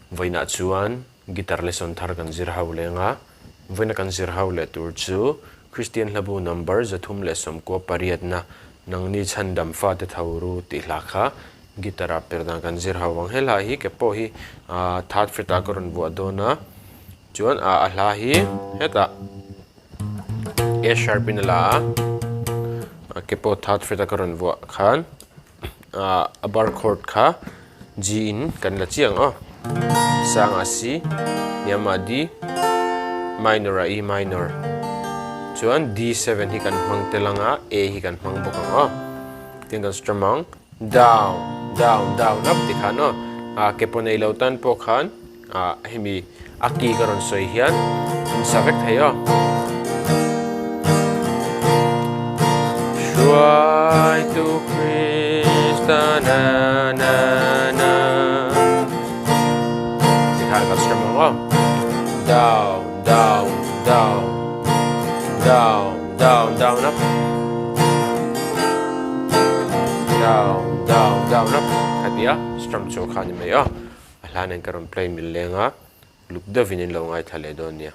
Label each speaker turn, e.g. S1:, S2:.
S1: Vawiinah chuan guitar lesson thar kan zir ho leng a, vawiina kan zir ho leh tur chu Kristian hlabu number 398 na Nangni Chhandam Fate Tho Ru tih hla kha guitar ah per dan kan zir ho ang. He hla hi ke pawh hi third fret ah ka rawn vuah dawn a, chuan a hla hi hetah A sharp in a la a, ke pawh third fret a ka rawn vuah khan a bar chord kha G in kan la chiang aw. Sang ah C, hniam ah D, minor ah E minor. Chuan D7 hi kan hmang tel ang a, A hi kan hmang bawk ang aw. Tin kan strum ang, down, down, down up ti khan aw. Ke pawh nei lo tan pawh khan Ah hemi a key ka rawn sawi hian in sa vek thei aw. Hruaitu Krista na na na Tikhan kan strum ang aw. Down, down, down, down, down, down up. Down, down, down up. Khatia strum chu kha ni mai aw. A hla nen ka rawn play mil leng a, luk deuhin in lo ngaithla leh dawn nia.